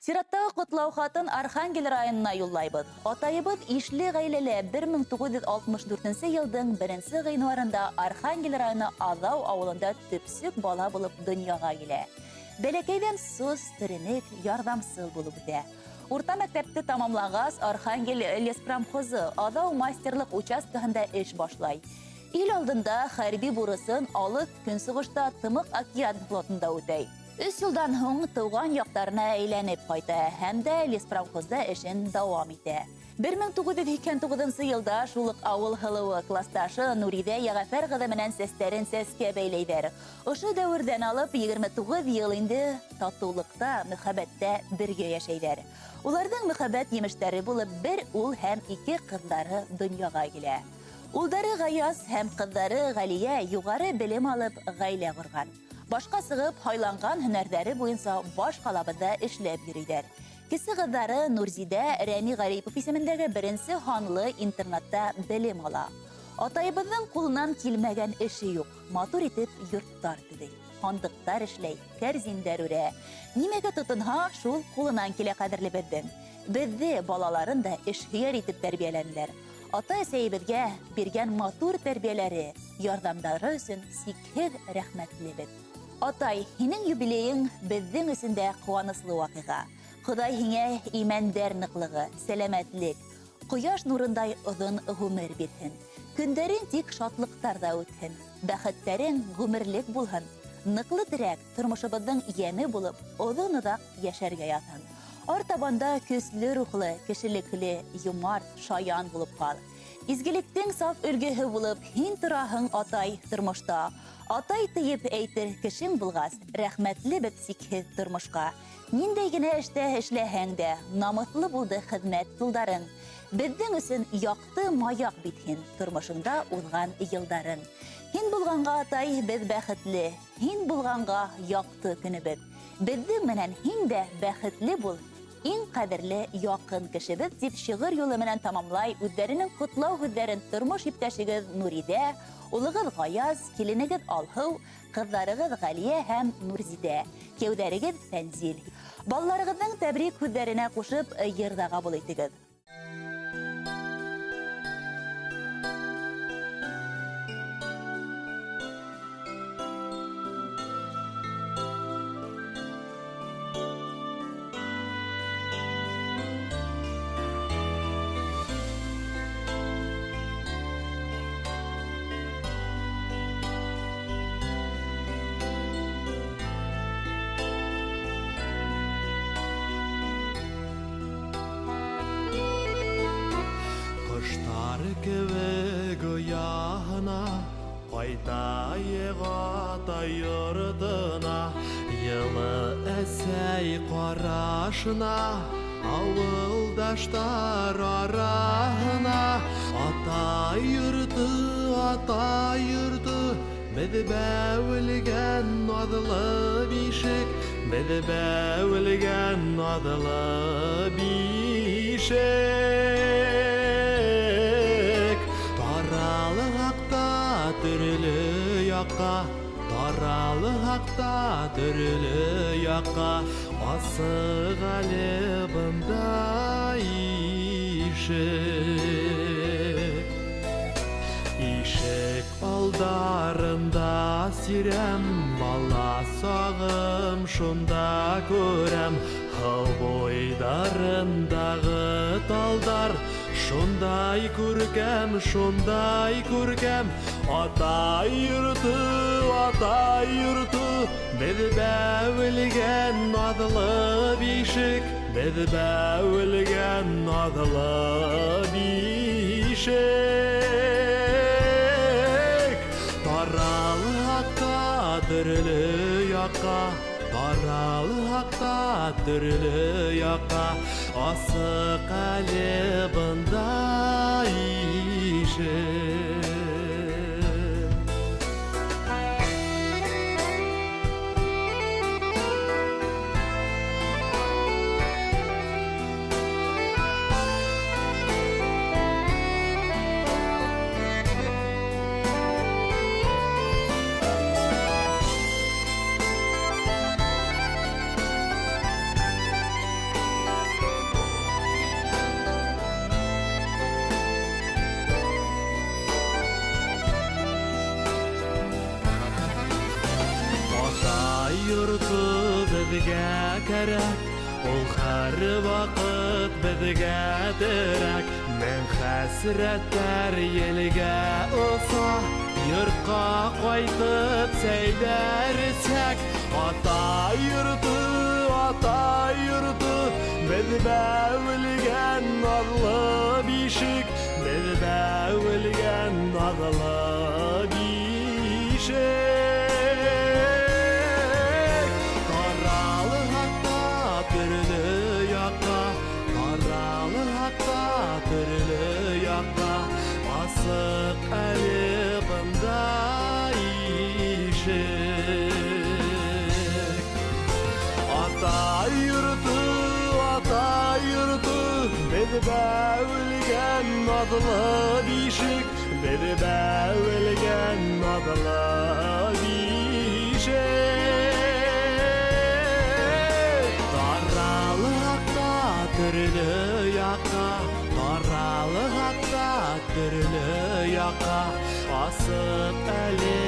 Сираттағы ҡотлау хатын Архангел районына юллайбыҙ. Атайыбыҙ ишле ғаиләлә 1964 йылдың 1 ғинуарында Архангел районы Аҙау ауылында төпсөк бала булып донъяға килә. Бәләкәйҙән сос, теренек, ярҙамсыл булып үҫә. Урта мәктәпте тамамлағас, Архангел леспромхозы Аҙау мастерлыҡ участкаһында эш башлай. Ил алдында хәрби бурысын алыҫ көнсығышта Тымыҡ океан флотында үтәй. Өс йылдан һуң тыуған яҡтарына әйләнеп ҡайта һәм дә леспромхозда эшен дауам итә. 1989 йылда шул уҡ ауыл һылыуы класташы Нуриҙә Йәғәфәр ҡыҙы менән сәстәрен сәскә бәйләйҙәр. Ошо дәүерҙән алып 29 йыл инде татыулыҡта, мөхәббәттә бергә йәшәйҙәр. Уларҙың мөхәббәт емештәре булып бер ул һәм ике ҡыҙҙары донъяға килә. Улдары Ғаяз һәм ҡыҙҙары Ғәлиә юғары белем алып ғаилә ҡорған. Башҡа сығып, һайланған һөнәрҙәре буйынса баш ҡалабыҙҙа эшләп йөрөйҙәр. Кесе ҡыҙҙары Нурзидә Рәми Ғарипов исемендәге беренсе һанлы интернатта белем ала. Атайыбыҙҙың ҡулынан килмәгән эше юҡ. Матур итеп йорттар төҙөй, һандыҡтар эшләй, кәрзиндәр үрә. Нимәгә тотонһа, шул ҡулынан килә ҡәҙерлебеҙҙең. Беҙҙе, балаларын да эшһөйәр итеп тәрбиәләнеләр. Ата-әсәйебеҙгә биргән матур тәрбиәләре, ярҙамдары өсөн сикһеҙ рәхмәтлебеҙ. Атай, һинең юбилейың беҙҙең өсөн дә ҡыуаныслы ваҡиға. Хоҙай һиңә имәндәр ныҡлығы, сәләмәтлек, ҡояш нурындай оҙон ғүмер бирһен. Көндәрең тик шатлыҡтарҙа үтһен, бәхеттәрең ғүмерлек булһын. Ныҡлы терәк, тормошобоҙҙоң йәме булып, оҙон-оҙаҡ йәшәргә яҙһын. Артабанда көслө рухлы, кешелекле, йомарт, шаян булып ҡал. Изгелектең саф өлгөһө булып, һин тораһың, атай, тормошта. Атай тиеп әйтер кешең булғас, рәхмәтлебеҙ сикһеҙ тормошҡа. Ниндәй генә эштә эшләһәң дә, намыҫлы булды хеҙмәт юлдарың. Беҙҙең өсөн яҡты маяҡ бит һин, тормошоңда уҙған йылдарың. Һин булғанға, атай, беҙ бәхетле, һин булғанға яҡты көнөбөҙ. Беҙҙең менән һин дә бәхетле бул, иң ҡәҙерле яҡын кешебеҙ, тип шиғыр юлы менән тамамлай үҙҙәренең ҡотлау һүҙҙәрен тормош иптәшегеҙ Нуриҙә, улығыҙ Ғаяз, киленегеҙ Алһыу, ҡыҙҙарығыҙ Ғәлиә һәм Нурзидә, кейәүҙәрегеҙ Фәнзил. Балаларығыҙҙың тәбрик һүҙҙәренә ҡушып йыр ҙа ҡабул итегеҙ. Ҡоштар кеүек ояһына ҡайтайыҡ атай йортона, йылы әсәй ҡарашына, ауылдаштар араһына. Атай йорто, атай йорто, беҙ бәүелгән наҙлы бишек, беҙ бәүелгән наҙлы бишек. Таралһаҡ та төрлө яҡҡа, таралһаҡ та төрлө яҡҡа, асыҡ әле бында ишек. Ишек алдарында сирәм, бала сағым шунда күрәм. Һыу буйҙарындағы талдар шундай күркәм, шундай күркәм. Атай йорто, атай йорто, беҙ бәүелгән наҙлы бишек, беҙ бәүелгән наҙлы бишек. Таралһаҡ та төрлө яҡҡа, таралһаҡ та төрлө яҡҡа, асыҡ әле бында ишек. кәрәк, ул һәр ваҡыт беҙгә терәк. Мең хәсрәттәр елгә оса, йортҡа ҡайтып сәйҙәр эсһәк. Ата йорто, ата йорто, беҙ бәүелгән наҙлы бишек, беҙ бәүелгән наҙлы бишек. Таралһаҡ та төрлө яҡҡа, таралһаҡ та төрлө яҡҡа, асыҡ әле бында ишек. Ата йорто, ата йорто, беҙ бәүелгән наҙлы бишек, беҙ бәүелгән наҙлы бишек. Таралһаҡ та төрлө яҡҡа, таралһаҡ та төрлө яҡҡа, асыҡ әле